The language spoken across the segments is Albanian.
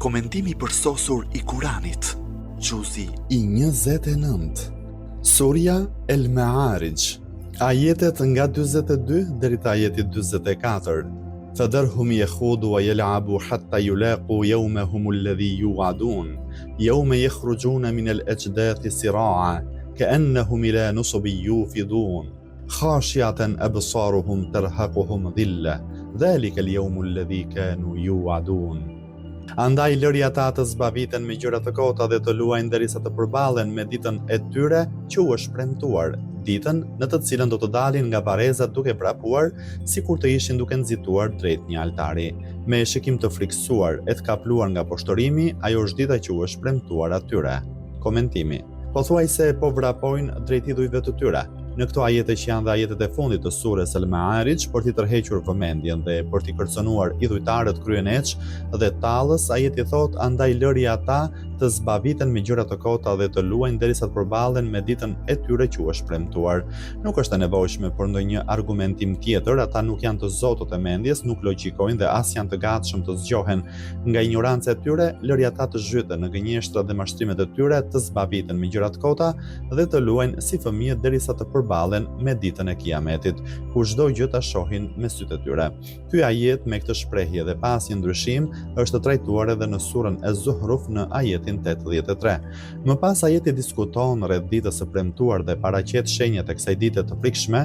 Komentimi i përsosur i Kuranit, Xhuzi i 29. Surja El Mearixh, ajetet nga 42 deri te ajeti 44. Fadharhum yakhudu wa yal'abu hatta yulaqu yawmahum alladhi yu'adun, yawma yakhrujuna min al-ajdathi sira'a, ka'annahum ila nusubin yufidun. Khashi'atan absaruhum tarhaquhum dhilla, dhalika al-yawmu alladhi kanu yu'adun. Andaj lëri ata të zbaviten me gjëra të kota dhe të luajnë derisa të përballen me ditën e tyre që u është premtuar, ditën në të cilën do të dalin nga varrezat duke vrapuar, sikur të ishin duke nxituar drejt një altari. Me shikim të frikësuar e të kapluar nga poshtërimi, ajo është dita që u është premtuar atyre. Komentimi. Pothuajse po vrapojnë drejt idhujve të tyre. Në këto ajete që janë dhe ajetet e fundit të sures Al-Ma'arij për t'i tërhequr vëmendjen dhe për t'i kërcënuar idhujtarët kryeneç dhe tallës, ajeti thotë andaj lëri ata të zbaviten me gjëra të kota dhe të luajnë derisa të përballen me ditën e tyre që u është premtuar. Nuk është e nevojshme për ndonjë argumentim tjetër, ata nuk janë të zotët e mendjes, nuk logjikojnë dhe as janë të gatshëm të zgjohen Nga injoranca e tyre, lëri ata të zhyten në gënjeshtrat dhe mashtrimet e tyre, të zbaviten me gjëra të kota dhe të luajnë si fëmijët derisa të përballen me ditën e Kiametit, ku çdo gjë ta shohin me sytë e tyre. Ky ajet me këtë shprehje dhe pa asnjë ndryshim është trajtuar edhe në surën Ez-Zuhruf në ajetin 83. Më pas ajeti diskuton rreth ditës së premtuar dhe paraqet shenjat e kësaj dite të frikshme,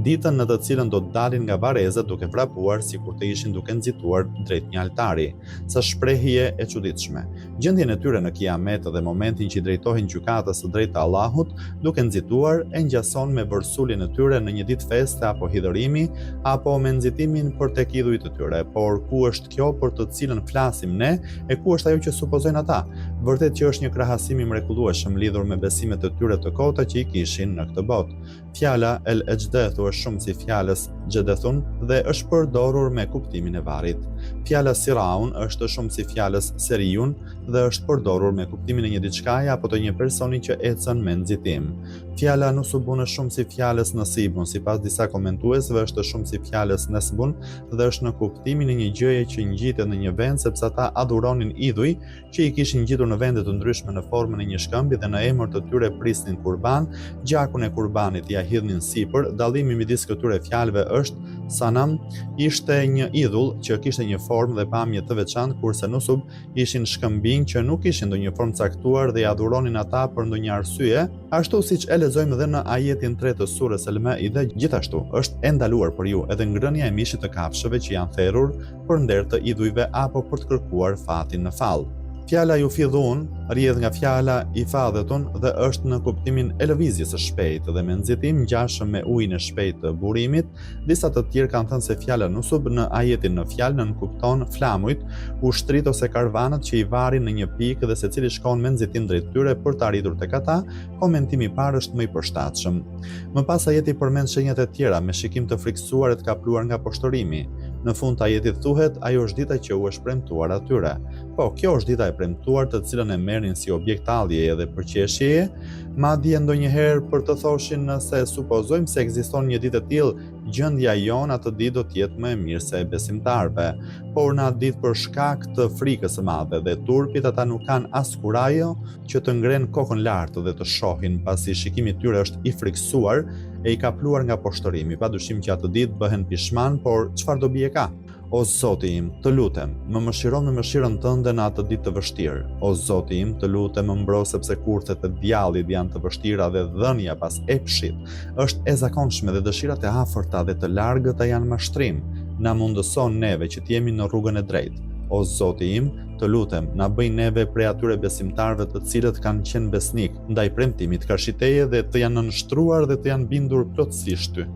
ditën në të cilën do të dalin nga varrezat duke vrapuar sikur të ishin duke nxituar drejt një altari. Sa shprehje e çuditshme. Gjendjen e tyre në Kiamet dhe momentin që i drejtohen gjykatës së drejtë të Allahut, duke nxituar, e ngjason me vërsuljen e tyre në një ditë feste apo hidhërimi, apo me nxitimin për tek idhujt e tyre. Por ku është kjo për të cilën flasim ne e ku është ajo që supozojnë ata? Vërtet që është një krahasim i mrekullueshëm lidhur me besimet e tyre të kota që i kishin në këtë botë. Fjala el exhdethu është shumësi i fjalës xhedethun dhe është përdorur me kuptimin e varrit. Fjala siraun është shumësi i fjalës serijun dhe është përdorur me kuptimin e një diçkaje apo të një personi që ecën me nxitim. Fjala nusubun është shumësi i fjalës nasibun, sipas disa komentuesve është shumësi i fjalës nesbun dhe është në kuptimin e një gjëje që ngjitet në një vend sepse ata adhuronin idhuj që i kishin ngjitur në vende të ndryshme në formën e një shkëmbi dhe në emër të tyre prisnin kurban, gjakun e kurbanit ia hidhnin sipër, dallimi midis këtyre fjalëve është sanam ishte një idhull që kishte një formë dhe pamje të veçantë, kurse nusub ishin shkëmbinj që nuk kishin ndonjë formë caktuar dhe i adhuronin ata për ndonjë arsye, ashtu siç e lexojmë dhe në ajetin 3 të surës El-Maide, gjithashtu është e ndaluar për ju edhe ngrënia e mishit të kafshëve që janë therur për nder të idhujve apo për të kërkuar fatin në fall. Fjala jufidhun rrjedh nga fjala ifadhetun dhe është në kuptimin e lëvizjes së shpejtë dhe me nxitim ngjashëm me ujin e shpejtë të burimit. Disa të tjerë kanë thënë se fjala nusub në ajetin në fjalë nënkupton flamujt, ushtritë ose karvanët që i varin në një pikë dhe secili shkon me nxitim drejt tyre për të arritur tek ata, komentimi i parë është më i përshtatshëm. Më pas ajeti përmend shenjat e tjera me shikim të frikësuar e të kapluar nga poshtërimi. Në fund të ajetit thuhet, ajo është dita që u është premtuar atyre. Po, kjo është dita e premtuar të cilën e merrnin si objekt talljeje dhe përqeshjeje, madje ndonjëherë për të thoshin nëse supozojmë se ekziston një ditë e tillë, gjendja jonë atë ditë do të jetë më e mirë se e besimtarëve. Por në atë ditë për shkak të frikës së madhe dhe turpit ata nuk kanë as kurajo që të ngrenë kokën lart dhe të shohin, pasi shikimi i tyre është i frikësuar e i kapluar nga poshtërimi. Padyshim që atë ditë bëhen pishman, por çfarë dobie ka? O Zoti im, të lutem, më mëshiro me mëshirën tënde në atë ditë të vështirë. O Zoti im, të lutem, më mbro sepse kurthet e djallit janë të vështira dhe dhënia pas epshit është e zakonshme dhe dëshirat e afërta dhe të largëta janë mashtrim. Na mundëso neve që të jemi në rrugën e drejtë. O Zoti im, Të lutem, na bëj neve prej atyre besimtarëve të cilët kanë qenë besnikë ndaj premtimit karshi teje dhe të janë nënshtruar dhe të janë bindur plotësisht ty.